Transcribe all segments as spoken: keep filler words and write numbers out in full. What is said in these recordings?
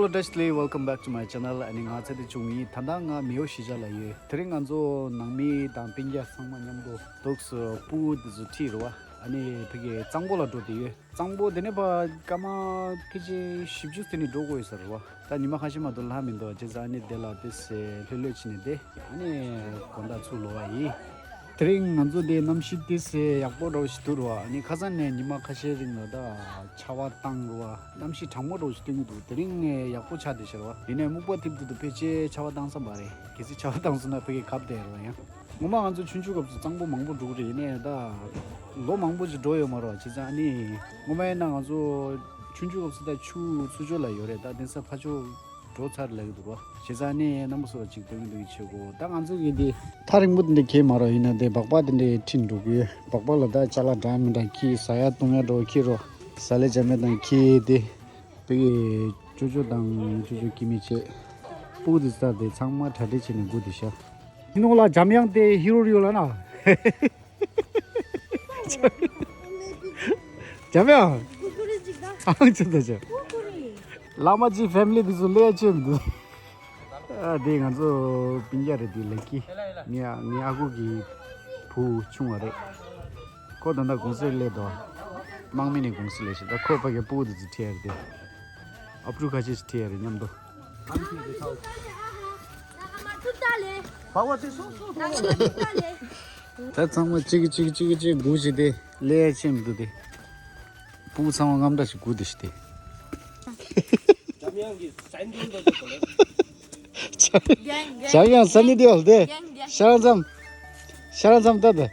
Hello, Dashly, welcome back to my channel. ཨ་ནི་ང་ཚེ་བརྟན་ཆུང་ཡིན། ད་ལྟ་ང་མེའོ་གཞིས་ཆགས་ལ་ཡོད། དེ་རིང་ང་ཚོ་ནང་མི་དང་སྤུན་ཀྱག་ཚང་མ་མཉམ་དུ་འདུག་སེ་སྤུ་གུ་དེ་ཚོ་ཁྲིད་རེད་བ། ཨ་ནི་ཕ་གི་གཙང་པོ་ལ་འགྲོ་བསྡད་ཡོད། གཙང་པོ་དེ་ནས་ཕར་སྐར་མ་ཕལ་ཆེར་བཞི་བཅུ་དེ་ནས་འགྲོ་དགོས་ཡོད་ས་རེད་བ། ད་ཉི་མ་ཁ་ཤས་མ་གཏོགས་ལྷག་མི་འདུག་བྱས་ཙང་ཨ་ནི་དེ་ལ་དེ་སེ་ལྷོད་ལྷོད་བྱས་ནས་བསྡད། ཨ་ནི་དགོང་དག་ཚུར་ལོག་པ་ཡིན། དེ་རིང་ང་ཚོ་དེ་གནམ་གཤིས་དེ་སེ་ཡག་པོ་འདྲ་བོ་ཞིག་འདུག་རེད་བ། ཨ་ནི་ཁ་སང་ནས་ཉི་མ་ཁ་ཤས་རིང་ལ་ད་ཆར་པ་བཏང་རེད་བ། གནམ་གཤིས་གྲང་མོ་འདྲ་བོ་ཞིག་སྟོན་གྱི་འདུག་དེ་རིང་ནས་ཡག་པོ་ཆགས་བསྡད་ཤག་རེད་བ། ཡིན་ནའི་སྨུག་པ་ཐིབས་ཐིབས་འདུག་ཕལ་ཆེར་ཆར་པ་བཏང་ས་མ་རེད། གལ་སྲིད་ཆར་པ་བཏང་སོང་ན་ཕ་གི་གབ་བསྡད་རེད་བ། ཡང་ངོ་མ་ང་ཚོ་ཆུང་ཆུང་སྐབས་སུ་གཙང་པོ་མང་པོ་འགྲོ་གི་རེད། ཡིན་ནའི་ད་ལོ་མང་པོ་ཞིག་འགྲོ་ཡོད་མ་རེད་བ། བྱས་ཙང་ཨ་ནི་ངོ་མ་ཡིན་ན་ང་ཚོ་ཆུང་ཆུང་སྐབས་སུ་ད་ཆུ་ཚུར་ཕྱོགས་ལ་ཡོད་རེད། ད་དེང་སང་ཕར་ཕྱོགས་འགྲོ་ཚར་ལབ་ཀྱི་འདུག་རོ། བྱས་ཙང་ནི་རྣམ་པ་ཚོ་ལ་ཅིག་སྟོན་གྱི་འདུག་གི་ཆེ་གོ། ད་ང་ཚོ་གི་འདི་ཐག་རིང་པོ་འདི་འདྲ་འཁྱེར་མ་རོགས། ཡིན་ན་དེ་སྦག་སྦག་འདི་འདྲ་ཁྲིད་འགྲོ་གི་ཡོད། སྦག་སྦག་ལ་ད་ཅ་ལག་འདྲ་མི་འདྲ་འཁྱེར། ཟ་ཡ་བཏུང་ཡ་འདྲ་བོ་འཁྱེར་རོ། ཟ་ལེ་ཇ་མེ་དང་འཁྱེར། དེ་བི་གི་ཅོ་ཅོ་དང་ཅོ་ཅོ་སྐྱེ་དམན་བཅས་སྤུ་གུ་འདི་ཚོ་དེ་ཚང་མ་གྲ་སྒྲིག་བྱས་ནས་སྒུག་བསྡད་ཤག་ཁྱི་ནོར་ལགས་འཇམ་དབྱངས་དེ་ཧི་རོ་རི་ཡོད་ལ་ན། འཇམ་དབྱངས། ཨང་ཅི་ད་ཅི། བླ་མ་ཅི་ཕེ་མི་ལི་འདི་ཚོ་ལས་ཅི་མི་འདུག་ཨ་དེ་ང་ཚོ་སྤུན་ཀྱག་རེད། དེ་ལེགས་ཀྱི། ངའི་ངའི་ཨ་ཁུ་གི་བུ་ཆུང་བ་རེད། ཁོ་ད་ལྟ་གུང་སེང་སླེབས་འདུག་དམག་མི་ནས་གུང་སེང་སླེབས་ཤག་ད་ཁོ་ཕ་གི་སྤུ་གུ་དེ་ཚོ་ཁྲིད་ཡ་རེད་དེ། ཨབ་ཕྲུག་ཁ་ཤས་ཤིག་ཁྲིད་ཡ་རེད་མཉམ་དུ། ད་ཚང་མ་གཅིག་གིས་གཅིག་གིས་གཅིག་གིས་གཅིག་སྒུག་བྱས་ཏེ་ལས་ཡ་ཆེན་མི་འདུག་སྟེ། སྤུ་གུ་ཚང་མ་རྔམ་འདྲ་ཞིག་སྒུག་བསྡད་ཤག་སྟེ། འཇམ་དབྱངས་ཀྱི་ས་ནི་དེ་ཡོད་ལ་དེ། ཤ་ར་མཚམས། ཤ་ར་མཚམས་ལྟ་དང་།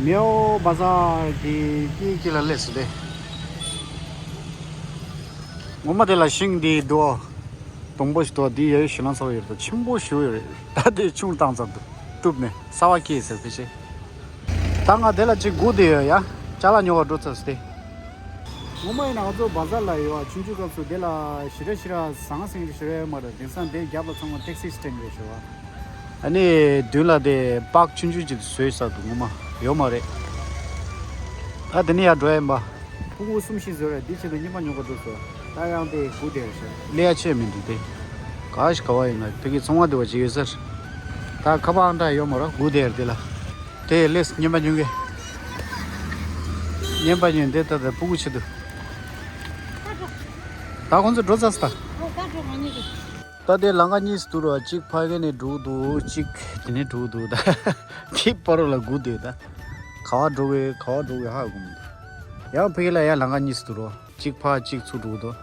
མེའོ་བ་ཟར་གྱི་དཀྱིལ་དཀྱིལ་ལ་སླེབས་སོང་སྟེ། ངོ་མ་དེ་ལ་ཤིང་འདི་འདུག་སྡོང་པོ་ཞིག་འདུག་འདི་ཡ་ཡོ་ཞེ་ལང་ཚ་བོ་ཡོད་རེད། ད་ཆེན་པོ་ཞིག་ཡོད་རེད། ད་དེ་ཆུང་བཏང་ཙམ་འདུག་གཏུབ་ནས་གསར་པ་སྐྱེས་ཟེར་ཕལ་ཆེར། ད་ང་དེ་ལ་ཅིག་སྒུག་བསྡད་ཡོད་ཡ། ཅ་ལག་ཉོ་བར་འགྲོ་ཚར་སོང་སྟེ། ངོ་མ་ཡིན་ན་ང་ཚོ་བ་ཟར་ལ་ཡོད་པ། ཆུང་ཆུང་སྐབས་སུ་དེ་ལ་ཞེ་དྲག་ཞེ་དྲག་ཟང་ཟིང་རེ་ཞེ་དྲག་ཡོད་མ་རེད། དེང་སང་དེའི་རྒྱབ་ལ་ཚང་མ་ཊེག་སི་སི་ཊེན་ཌ་རེད་ཞུ་བ། ཨ་ནི་མདུན་ལ་དེ་པཱརྐ་ཆུང་ཆུང་ཅིག་བཟོས་ས་འདུག་ངོ་མ་ཡོད་མ་རེད། ད་དེ་ནས་ཡར་འགྲོ་ཡ་ཡིན་པ། ཕྲུ་གུ་གསུམ་བཞི་བཟོས་རེད། འདི་ཕྱི་དང་གཉིས་མ་ཉོ་ག་འགྲོ་སོང་། ད་ཡང་དེ་སྒུག་བསྡད་རེད་ཤག་ལས་ཡ་ཆེ་མི་འདུག་སྟེ། ག་ཞིག་ག་བ་ཡིན་ན་ཕ་གི་ཚོང་བ་དེ་བ་ཅིག་ཡོད་ས་རེད། ད་ཁ་པར་ཨང་གྲངས་ཡོད་མ་རེད། སྒུག་བསྡད་རེད་དེ་ལ། དེ་ལས་སུ་བརྙན་པ་ཉོ་གི། བརྙན་པ་ཉོས་འདི་ལྟ་དང་སྤུ་གུ་ཆེ་འདུག་ད་ཁོང་ཚོ་འགྲོ་ཚར་སོང་ད། ད་དེ་ལམ་ཁ་གཉིས་སུ་འདུག་ར། གཅིག་ཕ་གི་ནས་འགྲོ་གི་འདུག་གཅིག་དེ་ནས་འགྲོ་གི་འདུག་ད་དེ་བར་ལ་སྒུག་བསྡད་ད། ག་བ་འགྲོ་གི་ག་བ་འགྲོ་གི་ཧ་གོ་མི་འདུག་ཡང་ཕ་གི་ལ་ཡང་ལམ་ཁ་གཉིས་སུ་འདུག་ར། གཅིག་ཕར་གཅིག་ཚུར་འགྲོ་གི་འདུག་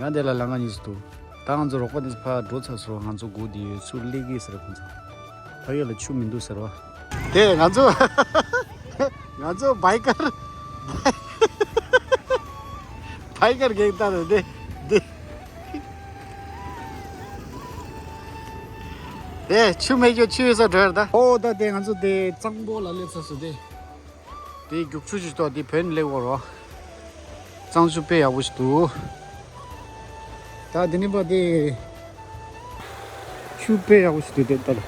ཡང་དེ་ལ་ལམ་ཁ་གཉིས་སུ་འདུག་ད་ང་ཚོ་རོགས་པ་དེ་ཚོ་ཕར་འགྲོ་ཚར་སོང་། ང་ཚོ་སྒུག་བསྡད་ཡོད། ཚུར་སླེབས་ཀྱི་ཟེར་ཁོང་ཚོ། ཕ་གི་ལ་ཆུ་མི་འདུག་ཟེར་བ། དེ་ང་ཚོ་ང་ཚོ་བྷའི་ཀར་བྷའི་ཀར་གེགས་ད་དེ་དེ་དེ་ཆུ་མེད་རྒྱུ་ཆུ་ཡོད་ས་འགྲོ་ཡར་ད། ཨོ་ད་དེ་ང་ཚོ་དེ་གཙང་པོ་ལ་སླེབས་ཚར་སོང་སྟེ། དེ་རྒྱུག་ཆུ་ཅིག་ཏོ་དེ་བོད་ནས་སླེབས་ཡོད་རོ། གཙང་ཆུ་དཔེ་ཡག་པོ་ཞིག་འདུག་ད་དེ་ནི་པ་དེ་ཆུ་དཔེ་ཡག་པོ་ཞིག་འདུག་དེ་ལྟར།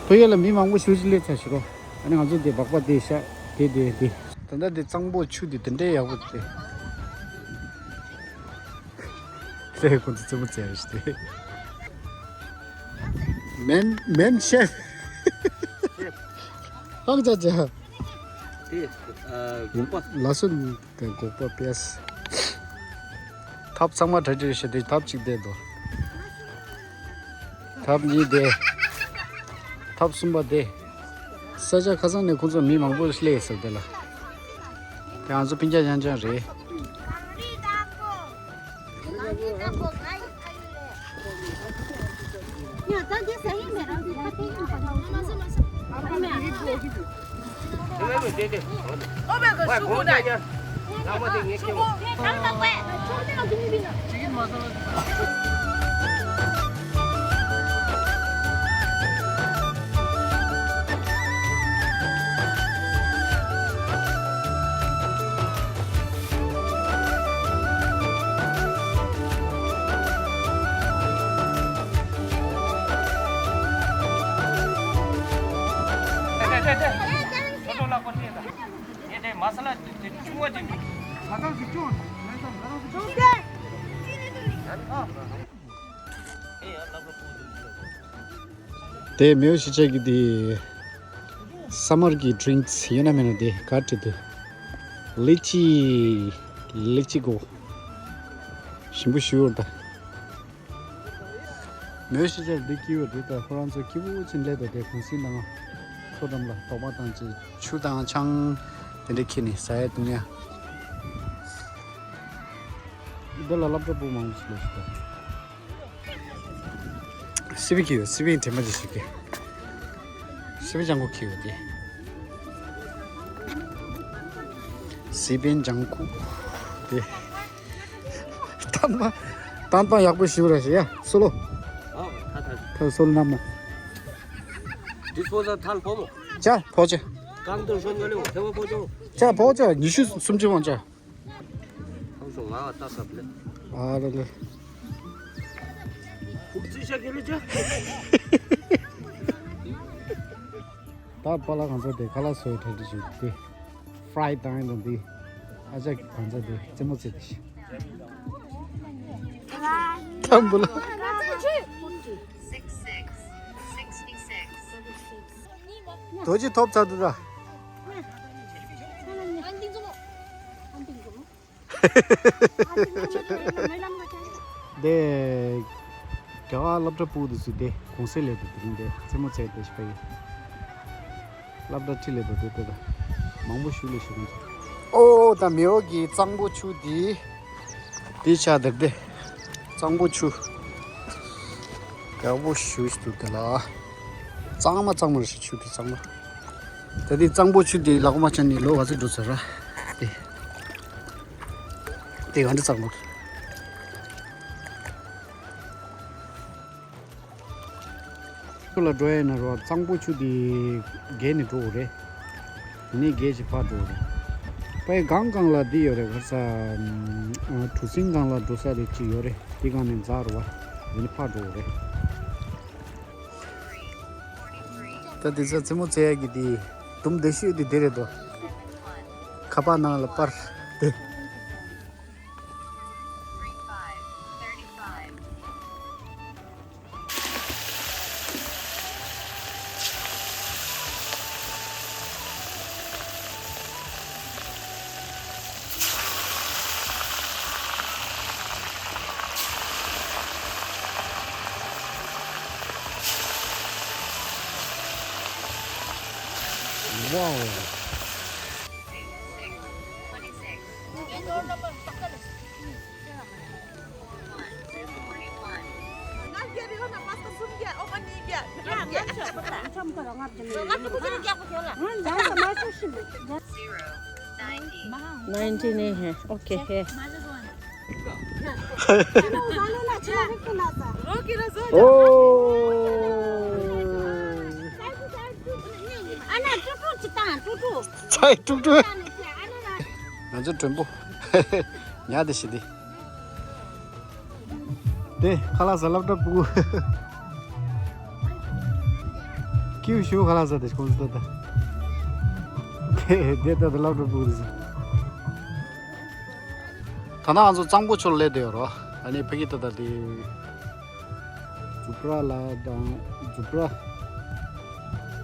ཕ་གི་ལ་མི་མང་པོ་ཞིག་ཅིག་སླེབས་ཚར་ཞིག་རོ། ཨ་ནི་ང་ཚོ་དེ་སྦག་སྦག་དེ་ཤ་དེ་དེ་དེ། ད་ལྟ་དེ་གཙང་པོ་ཆུ་དེ་དེ་འདྲའི་ཡག་པོ་དེ། ལས་ཁོང་ཚོ་རྩེད་མོ་རྩེ་ཡ་ཞིག་སྟེ། མེན་མེན་ཤེབ། ཧང་ཅ་ཅ། དེ་ཨ་སྒོག་པ། ལ་སོ་དེ་སྒོག་པ་པེས། ཐབ་ཚང་མ་གྲ་སྒྲིག་བྱས་ཏེ་ཐབ་གཅིག་བསྡད་འདུག་ཐབ་གཉིས་བསྡད། ཐབ་གསུམ་པ་བསྡད། ས་ཆ་ཁ་སང་ནས་ཁོང་ཚོ་མི་མང་པོ་སླེབས་ཟེར་དེ་ལ། དེ་ང་ཚོ་སྤུན་ཀྱག་རྐྱང་རྐྱང་རེད། མ་ས་ལ་དེ་དེ་ཆུང་བ་དེ་མི། ང་ཚང་གི་ཆུང་། ང་ཚང་ང་ཚང་གི་ཆུང་། དེ་མེའོ་ཤི་ཆ་གི་དེ་སམ་མར་གི་ཌི་རིང་ཡོད་ན་མེད་ན་དེ་ག་ཏྲི་དུ། ལི་ཅི། ལི་ཅི་གོ། ཞིམ་པོ་ཞུ་བར་ད། མེའོ་ཤི་ཆ་འདི་སྐྱིད་པོ་འདུག་ད་ཁོ་རང་ཚོ་སྐྱིད་པོ་ཅིག་སླེབས་ད་དེ་གུང་སེང་ནང་མཐོ་འགྲམ་ལ་དོག་པ་དང་ཅིག་ཆུ་དང་ཆང་དེ་འདྲ་ཁྱེར་ནས་ཟ་ཡ་བཏུང་ཡ། འདི་ལ་སློབ་གྲྭ་པོ་མང་པོ་ཞིག་སླེབས་ཤག་ད། སི་པི་ཁྱེར་ཡོད། སི་པི་དྲན་པ་ཅིག་ཞིག་གི། སི་པན་ལྗང་ཁུ་ཁྱེར་ཡོད་དེ། སི་པན་ལྗང་ཁུ་དེ། ཏན་པ། ཏན་པ་ཡག་པོ་ཞིག་ར་ཞིག་ཡ་སོ་ལོ། ཨ་ཐ་ཐ། ཐ་སོ་ལོ་ནམ་མོ། ཌིས་པོ་ཛལ་ཐལ་ཕོ་མོ། ཅ་ཕོ་ཅ། གང་དུ་ཤོན་ག་ལེ་ཐེ་བ་ཕོ་ཅོ། ཅ་ཕོ་ཅ་ཉི་ཤུ་སུམ་ཅུ་བང་ཅ། ཁམས་སོང་ང་ལྟ་སྐབས་ལས། ཨ་རེ་ལེ། ཕུག་རྩི་ཤ་གི་ལེ་ཅ། ད་པ་ལ་གང་ཚོ་དེ་ཁ་ལག་བཟོ་ཡི་གྲ་སྒྲིག་བྱེད་དེ། ཧྥ་རའི་བཏང་ཡི་དང་དེ། ཨ་ཅག་གང་ཚོ་དེ་རྩེད་མོ་རྩེ་དེ་ཤི། ཐམ་བུ་ལ། རྡོ་རྗེ་ཐོབ་ཚར་འདུག་ད། དེ། རྒྱ་གར་སློབ་གྲྭ་ཕྲུ་གུ་དེ་ཚོ་དེ་གུང་སེང་སླེབས་འདུག་དེ་རིང་དེ་རྩེད་མོ་རྩེ་དེ་ཤི་པ་ཡིན། སློབ་གྲྭ་ཁྲིད་སླེབས་འདུག་དེ་དེ་མང་པོ་ཞིག་སླེབས་ཤག་ཁོང་ཚོ། ཨོ་ད་མེའོ་གི་གཙང་པོ་ཆུ་དེ། དེ་ཆ་དེར་དེ། གཙང་པོ་ཆུ། དགའ་པོ་ཞུ་ཞུ་དེ་ལ། གཙང་མ་གཙང་མ་རེད་ཤག་ཆུ་དེ་གཙང་མ། ད་དེ་གཙང་པོ་ཆུ་དེ་ལག་པ་ཆ་ནས་ལོ་ག་ཚོད་འགྲོ་ཚར་ར། དེ། དེ་ག་འདྲ་གཙང་པོ། ཆུ་ལ་འགྲོ་ཡ་ན་རོ་གཙང་པོ་ཆུ་དེ་བརྒལ་ནས་འགྲོ་དགོས་རེད། དེ་ནས་བརྒལ་ཞིག་ཕར་འགྲོ་དགོས་རེད། ཕའི་སྒང་སྒང་ལ་འདི་ཡོད་རེད་ག་རེ་ཟ། གྲུ་གཟིངས་སྒང་ལ་འགྲོ་ས་རེད་ཅིག་ཡོད་རེད། དེ་སྒང་ནས་འཛེགས་རོ་བ། དེ་ནས་ཕར་འགྲོ་དགོས་རེད། ད་དེ་ཚོ་རྩེད་མོ་རྩེ་ཡ་གི་དེ་དུམ་བདེ་ཤོས་དེ་དེ་རེད་དོ། ཁ་པར་ནང་ལ་པར་དེ། Wow. Ninety ནས་ཧེ། ཨོ་ཁེ་ཧེ། ཨོ། ཚའི་ཀྲུག་ཀྲུག། ང་ཚོ་མགྲོན་པོ། ཉལ་བསྡད་ཤི་དེ། དེ་ཁ་ལག་ཟ་སློབ་གྲྭ་ཕྲུ་གུ། ཀིའུ་ཞུ་ཁ་ལག་ཟ་དེ་ཁོང་ཚོ་ད་ལྟ། དེ་དེ་ད་ལྟ་སློབ་གྲྭ་ཕྲུ་གུ་དེ་ཚོ། ད་ནང་ང་ཚོ་གཙང་པོ་ཆུ་ལ་སླེབས་བསྡད་ཡོད་རོ། ཨ་ནི་ཕ་གི་ད་ལྟ་དེ། ཛུ་པྲ་ལ་དང་ཛུ་པྲ།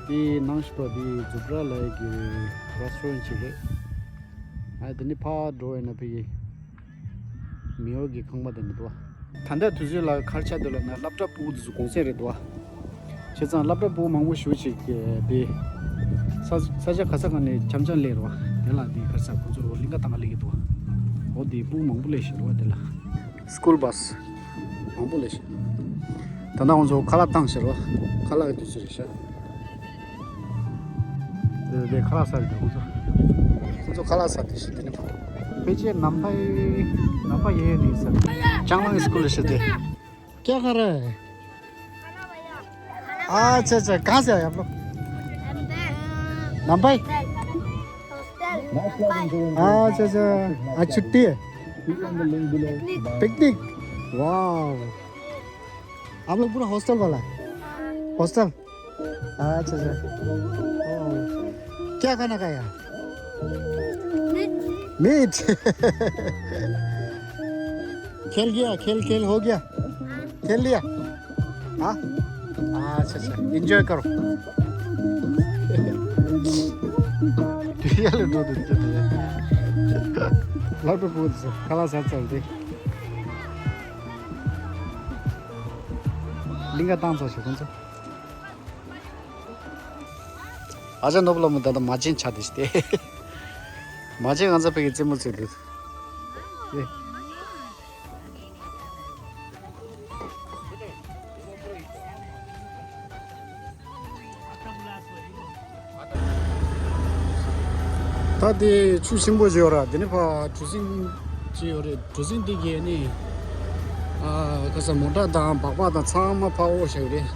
དེ་ནང་ཞིག་ཏོ་དེ་ཛུ་པྲ་ལ་གི་རེ་སི་ཊོ་རན་ཅིག་རེད། ཨ་དེ་ནི་ཕར་འགྲོ་བས་ན་ཕ་གི། མེའོ་གི་ཁང་པ་དེ་མི་འདུག་བ། ད་ལྟ་དུས་ཚོད་ལ་ག་རེ་ཆགས་འདུག་ལབ་ན་སློབ་གྲྭ་ཕྲུ་གུ་དེ་ཚོ་གུང་སེང་རེད་འདུག་བ། བྱས་ཙང་སློབ་གྲྭ་ཕྲུ་གུ་མང་པོ་ཞེ་པོ་ཅིག་གིས་དེ། ས་ས་ཆ་ག་ས་ག་ནས་འཆམ་འཆམ་སླེབས་རེད་བ། དེ་ལ་དེ་ག་རེ་ཟ་ཁོ་ཚོ་གླིང་ག་གཏམ་ག་སླེབས་ཀྱི་འདུག་བ། འོ་དེ་ཕྲུ་གུ་མང་པོ་སླེབས་ཤག་རེད་བ་དེ་ལ། སི་ཀུལ་བྷ་སི་མང་པོ་སླེབས་ཤག་ད་ལྟ་ཁོང་ཚོ་ཁ་ལག་བཏང་ཤག་རེད་བ། ཁ་ལག་གི་དུས་ཚོད་རེད་ཤག་དེ་དེ་ཁ་ལག་ཟ་རེད་ཁོང་ཚོ། ཁོང་ཚོ་ཁ་ལག་ཟ་དེ་ཤི་དེ་ནི། ཕལ་ཆེར་ནམ་ཕའི་ནམ་ཕ་ཡེ་ནི་ཟ། ལྕང་ལང་གི་སི་ཀུལ་ལ་ཤི་དེ། क्या खा रहा है? अच्छा, अच्छा, कहाँ से आए आप लोग? नंबई? अच्छा, अच्छा, आज छुट्टी है? पिकनिक। वाह। आप लोग पूरा हॉस्टल वाला है? हॉस्टल? अच्छा, अच्छा। ओ। क्या खाना खाया? मीठ। खेल गया, खेल, खेल हो गया। खेल लिया। हाँ। हाँ, अच्छा, अच्छा। एंजॉय करो। ལག་པ་པོ་ཚོ་ཁ་ལག་ཟ་ཚར་ཏེ། གླིང་ག་བཏང་ཚར་ཞིག་ཁོང་ཚོ། ཨ་ཅག་ནོར་བུ་ལ་མོ་ད་ལྟ་མ་བྱན་ཆགས་ཏེ་ཞིག་སྟེ། མ་བྱན་ང་ཚོ་ཕ་གི་རྩེད་མོ་རྩེ་འདུག་སྟེ། ད་དེ་ཆུ་ཆེན་པོ་ཞིག་ཡོད་ར། དེ་ནས་ཕར་གྲུ་གཟིངས་ཅིག་ཡོད་རེད། གྲུ་གཟིངས་དེ་གས་ནི། ཨ་ཁ་ས་མོ་ཊ་དང་སྦག་སྦག་དང་ཚང་མ་ཕར་དབོར་བཞག་ཡོད་རེད།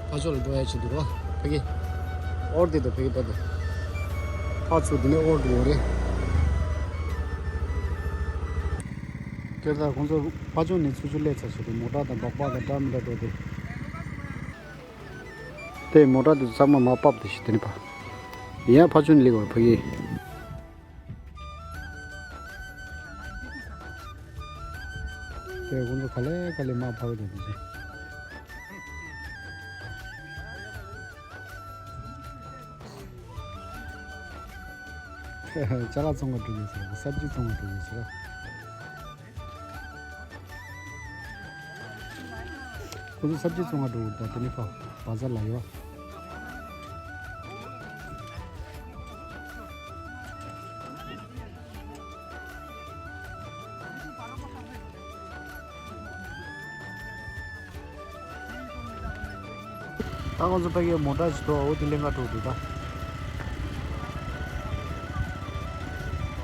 ཕར་ཕྱོགས་ལ་འགྲོ་ཡ་ཆེད་དུ་རོ། ཕ་གི་དབོར་དེ་དང་ཕ་གི་ད་དེ་ཕར་ཚུར་དེ་ནས་དབོར་དུ་ཡོད་རེད། སྐྱོ་ད་ཁོང་ཚོ་ཕར་ཕྱོགས་ནས་ཚུར་ཕྱོགས་སླེབས་ཚར་ཞིག་རེད། མོ་ཊ་དང་སྦག་སྦག་དང་འདྲ་མི་འདྲ་འགྲོ་དེ། དེ་མོ་ཊ་དེ་ཚང་མ་མར་ཕབ་དེ་ཞིག་དེ་ནི་ཕ། ཡང་ཕར་ཕྱོགས་ནས་སླེབས་པ་ཕ་གི། དེ་ཁོང་ཚོ་ག་ལེ་ག་ལེ་མར་ཕབ་དེ་དེ་ཞིག་ཅ་ལག་བཙོང་ག་འགྲོ་གི་ཟེར། ས་བཅུད་བཙོང་ག་འགྲོ་གི་ཟེར། ཁོ་ཚོ་ས་བཅུད་བཙོང་ག་འགྲོ་གི་འདུག་དེ་ནི་ཕ་བ་ཟ་ལ་ཡོད། ད་ཁོང་ཚོ་ཕ་གིའི་མོ་ཊ་ཞིག་འདུག་འོ་དེ་ལེན་ག་འགྲོ་འདུག་ད།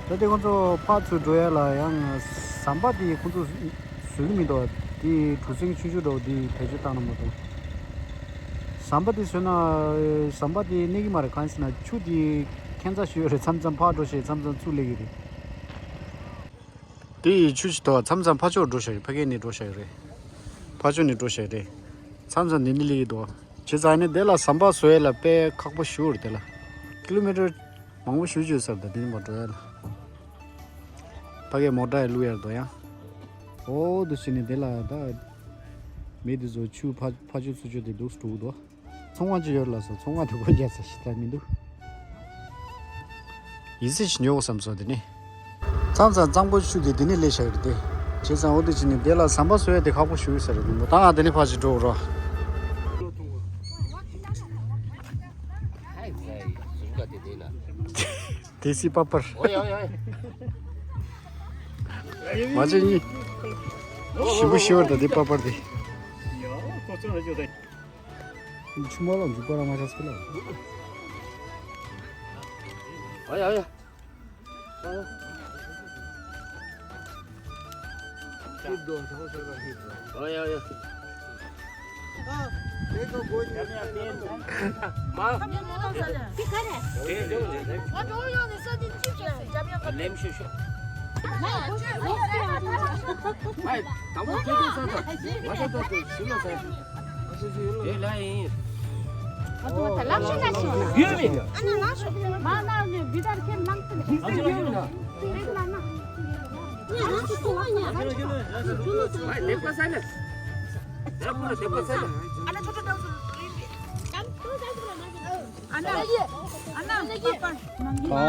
ད་དེ་ཁོང་ཚོ་ཕར་ཚུར་འགྲོ་ཡ་ལ་ཡང་ཟམ་པ་དེ་ཁོང་ཚོ་བཟོ་གི་མི་འདུག་དེ་གྲུ་གཟིངས་ཆུང་ཆུང་འདྲ་བོ་དེ་བེད་སྤྱོད་བཏང་ན་མ་གཏོགས། ཟམ་པ་དེ་བཟོས་ན། ཟམ་པ་དེ་གནས་ཀྱི་མ་རེད། གང་ཡིན་ཟེར་ན་ཆུ་དེ་ཁྱད་མཚར་ཞིག་ཡོད་རེད། མཚམས་མཚམས་ཕར་འགྲོ་ཤེས། མཚམས་མཚམས་ཚུར་སླེབས་ཀྱི་རེད། དེ་ཡི་ཆུ་ཞིག་དོ་མཚམས་མཚམས་ཕར་ཕྱོགས་འགྲོ་བཞག་ཡོད། ཕ་གི་ནས་འགྲོ་བཞག་ཡོད་རེད། ཕར་ཕྱོགས་ནས་འགྲོ་བཞག་ཡོད་རེད། མཚམས་མཚམས་འདི་ནས་སླེབས་ཀྱི་འདུག་བྱས་ཙང་ནི་དེ་ལ་ཟམ་པ་བཟོ་ཡས་ལ་དཔེ་ཁག་པོ་ཞེ་པོ་རེད། དེ་ལ་ཀི་ལོ་མི་ཊར་མང་པོ་ཞེ་པོ་ཅིག་ཡོད་ས་རེད། ད་དེ་ནས་མར་འགྲོ་ཡས་ལ། ཕ་གིའི་མོ་ཊ་ཡང་བླུག་ཡས་རེད་དོ་ཡང་། འོ་དེ་བྱས་ནས་དེ་ལ་ད་མི་དེ་ཚོ་ཆུ་ཕར་ཕར་ཕྱོགས་ཚུར་ཕྱོགས་དེ་འདུག་སེ་འགྲོ་གི་འདུག་ཚོང་ཁང་ཅིག་ཡོད་ལ་སོ། ཚོང་ཁང་དུ་སྒོ་རྒྱག་ས་ཞིག་ད་མི་འདུག་ཡིན་ཟེར་ཞིག་ཉོ་དགོས་བསམ་སོང་དེ་ནི། མཚམས་མཚམས་གཙང་པོ་ཆུ་དེ་དེ་ནས་སླེབས་བཞག་ཡོད་རེད་དེ། བྱས་ཙང་འོ་དེ་ཕྱིན་ནས་དེ་ལ་ཟམ་པ་བཟོ་ཡ་དེ་ཁག་པོ་ཞེ་པོ་ཡོད་ས་རེད། མོ་ད་ང་དེ་ནས་ཕར་ཞིག་འགྲོ་རོགས། དེ་སི་པ་པར། ཨོ་ཡ་ཨོ་ཡ། མ་བྱས་ནི། ཞེ་པོ་ཞེ་པོ་རེད་ད་དེ་པ་པར་དེ། ཆུ་མོ་ལ་འཇུག་པ་རང་མ་ཆགས་སྐོར་ལ། ཨོ་ཡ་ཨོ་ཡ། ཨོ་ཡ་ཨོ་ཡ།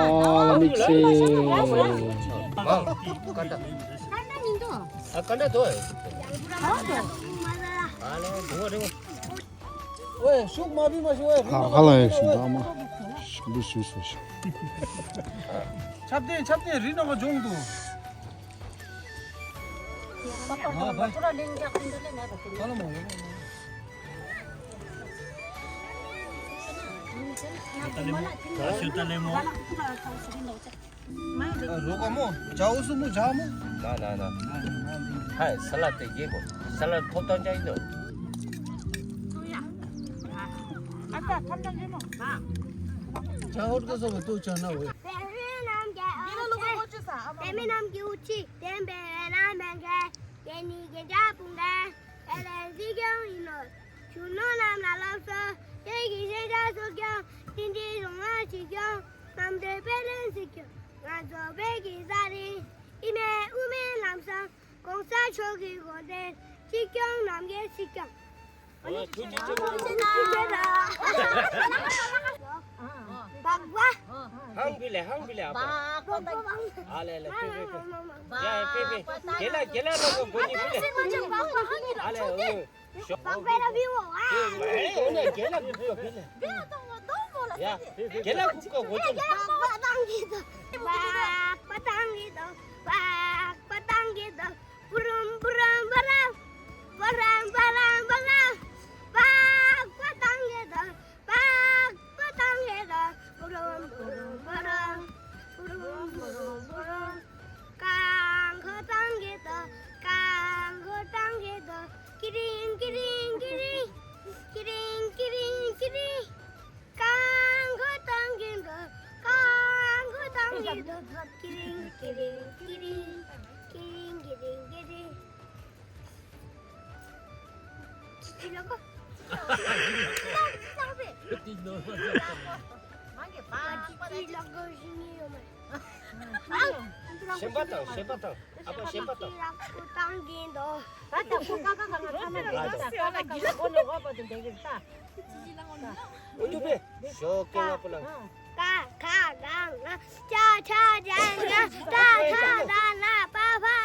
ཨ་ལ་མིག་ཤེས། ཨ་ཀ་འདྲ་དོ། ཨ་ལ་ཡ་ཤུགས་མ་བི་མ་ཤུགས་ཨ། ཨ་ལ་ཡ་ཤུགས་འདྲ་མ་ཤུགས་འདི་ཤུགས་སོ་ཤུགས། ཆབ་ཏེ་ཆབ་ཏེ་རི་ནོ་ག་ཇོང་དུ། རོ་ག་མོ། ཇའོ་སུ་མོ་ཇ་མོ། ན་ན་ན། ཧའི་ས་ལ་དེ་རྒྱལ་པོ། ས་ལ་ཐོབ་ཐང་ཅན་ཡིན་ནོ། ཇ་ཧོར་ག་ས་བ་ཏོ་ཅ་ན་བེ། དེ་མིན་ནམ་གྱི་འུ་ཅི། དེ་མིན་ནམ་གྱི་འུ་ཅི། དེ་མིན་ནམ་གྱི་འུ་ཅི། དེ་ནི་རྒྱལ་ཇ་ཕུང་ག་དེ་ལས་གཟིགས་ཀྱང་ཡིན་ནོ། གཞོན་ནུ་རྣམས་ལ་སློབ་གསོ། དེ་གི་ཤེས་བྱ་གསོ་སྐྱོང་། དེ་འདྲའི་གཞུང་ལ་གཅིག་ཀྱང་། རྣམ་གྲོལ་དཔེ་ལེན་གཟིགས་ཀྱང་། ང་ཚོ་བོད་ཀྱི་ས་རིན། ཨི་མེ་ཨུ་མེ་ལམ་སང་། གོང་ས་མཆོག་གི་དགོངས་དོན། གཅིག་སྐྱོང་ནམ་མཁའི་གཅིག་སྐྱོང་། ཨོ་ཡ། ཐུགས་རྗེ་ཆེ། བག་བ། ཧང་བི་ལེ། ཧང་བི་ལེ། ཨ་ཕ། ཨ་ལེ་ལེ། ཕེ་ཕེ་ཕེ། ཡ་ཡ། ཕེ་ཕེ། རྒན་ལགས། རྒན་ལགས་ལ་གོ་གོ་ནི་ཕེ་ལེ། ཨ་ལེ། ཨོ། ཞོག་པགས་པའི་ར་བི་འོ། ཨ། ཨེ། ཨེ། ཨེ། རྒན་ལགས་ཀྱིས་ཕུལ་བ་ཕུལ་ལ། རྒན་ལགས་ཀྱིས་ཕུལ་བ་ཕུལ་ལ། ཡ། རྒན་ལགས་ཀྱིས་ཕུལ་བ་ཕུལ་ལ། པགས་པ་བཏང་གི་འདུག་པགས་པ་བཏང་གི་འདུག་པགས་པ་བཏང་གི་འདུག་པུ་རུམ་པུ་རུམ་པ་རམ། པ་རམ་པ་རམ་པ་རམ། པགས་པ་བཏང་གི་འདུག་པགས་པ་བཏང་གི་འདུག་པུ་རུམ་པུ་རུམ་པ་རམ། པུ་རུམ་པུ་རུམ་པ་རམ། རྐང་མགོ་བཏང་གི་འདུག་རྐང་མགོ་བཏང་གི་འདུག་ཀི་རིང་ཀི་རིང་ཀི་རིང་། ཀི་རིང་ཀི་རིང་ཀི་རིང་། རྐང་མགོ་བཏང་གི་འདུག་རྐང་མགོ་བཏང་གི་འདུག་ཀི་རིང་ཀི་རིང་ཀི་རིང་། ཀི་རིང་ཀི་རིང་ཀི་རིང་། ཅི་ཅི་ལ་གོ། ཅི་ཅི་ལ་གོ་ཞིག་ཡོད་མ། ཞེན་པ་དང་། ཞེན་པ་དང་། ཨ་ཕ། ཞེན་པ་དང་། ལག་པ་བཏང་གིན་འདུག་ད་ལྟ་ཁོ་ཀ་ཁ་ག་ང་ཚང་མ་རེད་ད། ཀ་ཁ་ག་ང་འོ་ནི་འོ་པ་དེ་འདེགས་གིན་ད། འོ་ནི་པེ། ཞོག་ཀེ་ང་པོ་ལ། ཀ་ཁ་ག་ང་། ཅ་ཆ་ཇ་ཉ། ཏ་ཐ་ད་ན། པ་ཕ་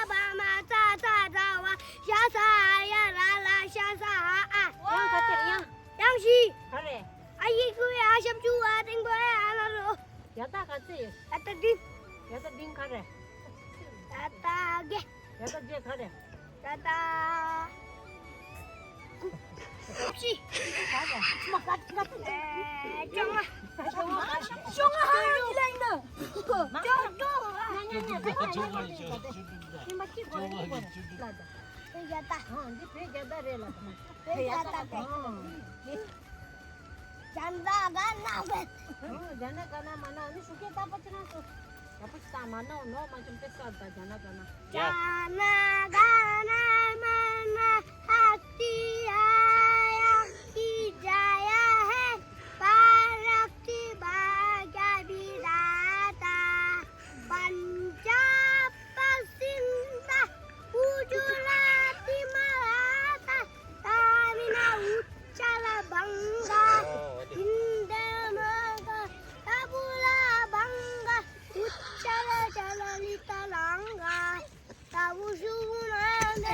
བ་མ། ཙ་ཚ་ཛ་ཝ། ཞ་ས་ཧ་ཡ་ར་ལ། ཤ་ས་ཧ་ཨ། དབྱངས་ག་ཚོད། དབྱངས། དབྱངས་བཞི། ག་རེ། ཨ་ཡིག་གུ་ཡ། ཞབས་ཀྱུ་ཨ། ཏིང་པོ་ཨ། ཨ་ན་རོ། ཡ་ད་ག་ཚོད། ཡ་ད་བདུན། ཡ་ད་བདུན་ག་རེ། ཡ་ད་བརྒྱད། ཡ་ད་བརྒྱད་ག་རེ། ཡ་ད་དགུ། བཞི། ག་རེ། ཨེ། བཅོ་ལྔ། བཅོ་ལྔ། བཅོ་ལྔ་ཧ་ཡོད་ལ་ཡིན་ནོ། བཅོ་བཅོ་ཧ་ཡོད་ལ་ཡིན་ནོ། ཡིན་པ་གཅིག་གོ་རེ་གཉིས་གོ་རེ་ལ་ད། བོད་རྒྱལ་དར། ཨ། འདི་བོད་རྒྱལ་དར་རེད་ལ་ད། བོད་རྒྱལ་དར་རེད། ཨ། ཇ་ན་ག་ན་མ་ན། ཨོ། ཇ་ན་ག་ན་མ་ན། ཨ་ནི་ཤུགས་རྒྱག་ད་པ་ཅི་རང་སོ། ཡག་པོ་ཞིག་བཏང་། མ་ན་ནོར་མ་བྱུང་། དཔེ་གསར་ད། ཇ་ན་ག་ན། ཇ་ན་ག་ན་མ་ན། ཧ་ཏི་ཧ་ཡ་ཧི་ཇ་ཡ་ཧེ། བ་ར་ཏི་བ་ག་བི་ད་ད། པན་ཇབ་པ་སིན་ད། གུ་ཇུ་ར་ཏི་མ་ར་ཐ། ཏ་མིལ་ན་ཨུ་ཅ་ལ་བང་ག། ཧིན་དི་མ་ག། ཏ་བུ་ལ་བང་ག། ཨུ་ཅ་ལ་ཅ་ལ་ལི་ཏ་ལང་ག། ཏ་བུ་ཤུ་གུ་ན་དེ་ཏ་ག།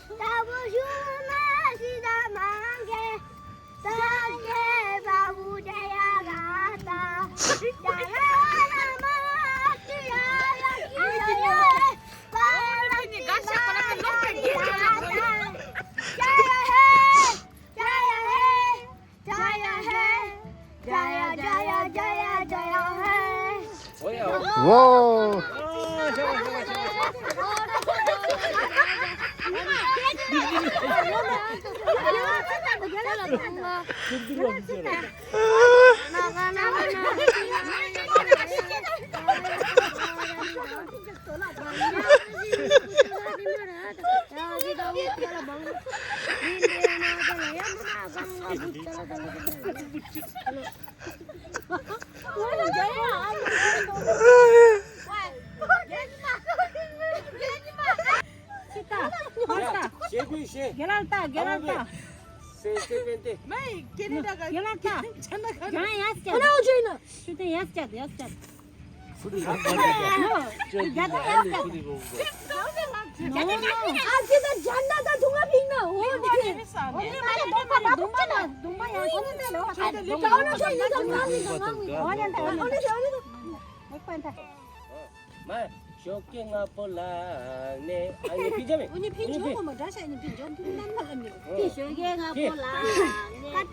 ཏ་བུ་ཤུ་གུ་ན་ཤི་ས་བང་ག། ཏ་ག་ཏ་བུ་ཡ་ཡ་ག་ཏ། ཧ་འགུག་ཀ་གོ་ཅོ་ལེ། གསུམ། རྒན་ལགས་ལྟ། རྒན་ལགས་ལྟ། སེ་སེ་པན་ཏེ། མ་ཡི་ཀེ་ནེ་ཌ་ག་རྒན་ལགས་ལྟ། ཇ་ན་ག་རྒན་ཡ་སྐྱ། ཤུ་ཏེ་ཡ་སྐྱ། ཡ་སྐྱ། མ། ཞོགས་ཀས་སྔ་པོ་ལ་ནས་ཨ་ནི་ཕི་ཇ་མེད། ཨ་ནི་ཕི་ཇ་མེད། ཨ་ནི་ཕི་ཇ་མེད། ཞོགས་ཀས་སྔ་པོ་ལ་ནས།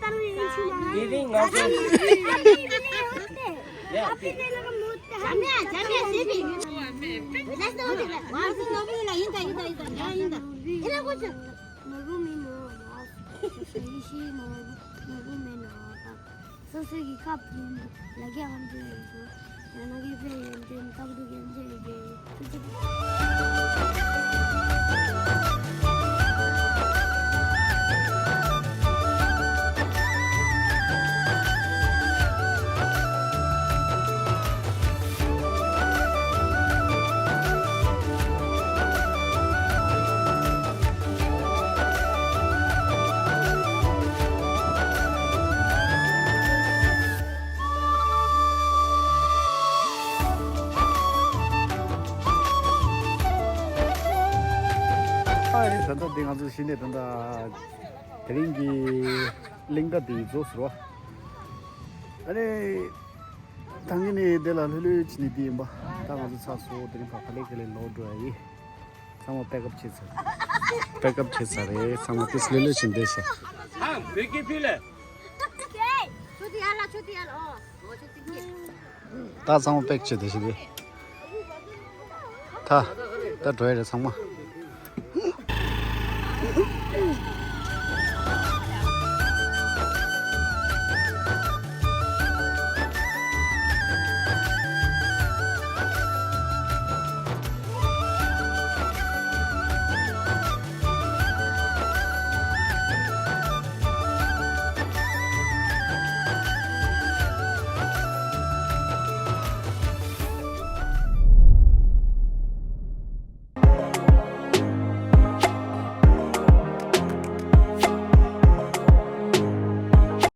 དེ་རིང་ང་ཚོ། ཡ། ཇ་མེད། ཇ་མེད་ཟེར་བི། ལ་སོ་ལ་ཡིན་ད་ཡིན་ད་ཡིན་ད་ཡིན་ད། ཨེ་ལ་གོ་ཆུ། མ་རུ་མི་མོ་ཡ། ཡི་ཤི་མ་རུ་མ་རུ་མེ་ན་ད། སོ་སོ་གི་སྐབས་ཀྱི་ལ་རྒྱ་ཨམ་ཅོ་ཡོད་ཚོ། ཡང་ན་གི་ཕེ་ཡོན་ཏན་སྐབས་དུ་རྒྱན་ཆ་ཡོད་ཀྱི་ཐུགས་རྗེ་ཆེ། ཨ་རེ། ད་ལྟ་འདི་ང་ཚོ་གཞི་ནས་ད་ལྟ་དེ་རིང་གི་གླིང་ག་འདི་རྫོགས་སོང་བ། ཨ་རེ། ད་ངས་ནི་དེ་ལ་ལྷོད་ལྷོད་བྱས་ནས་འདི་ཡིན་པ། ད་ང་ཚོ་ཚར་སོང་། དེ་རིང་ཕར་ཕ་ལེ་ཁ་ལེ་ལོག་འགྲོ་ཡ་ཡིན། ཚང་མ་པེག་ཨབ་བྱས་ཚར། པེག་ཨབ་བྱས་ཚར་རེད། ཚང་མ་ཏིས་ལྷོད་ལྷོད་བྱས་ནས་བསྡད་ཤག་ཧང་བོད་སྐད་ཕུལ་ལེ། ད་ཚང་མ་པེག་བྱས་བསྡད་ཤག་དེ། ད་ད་འགྲོ་ཡ་རེད་ཚང་མ།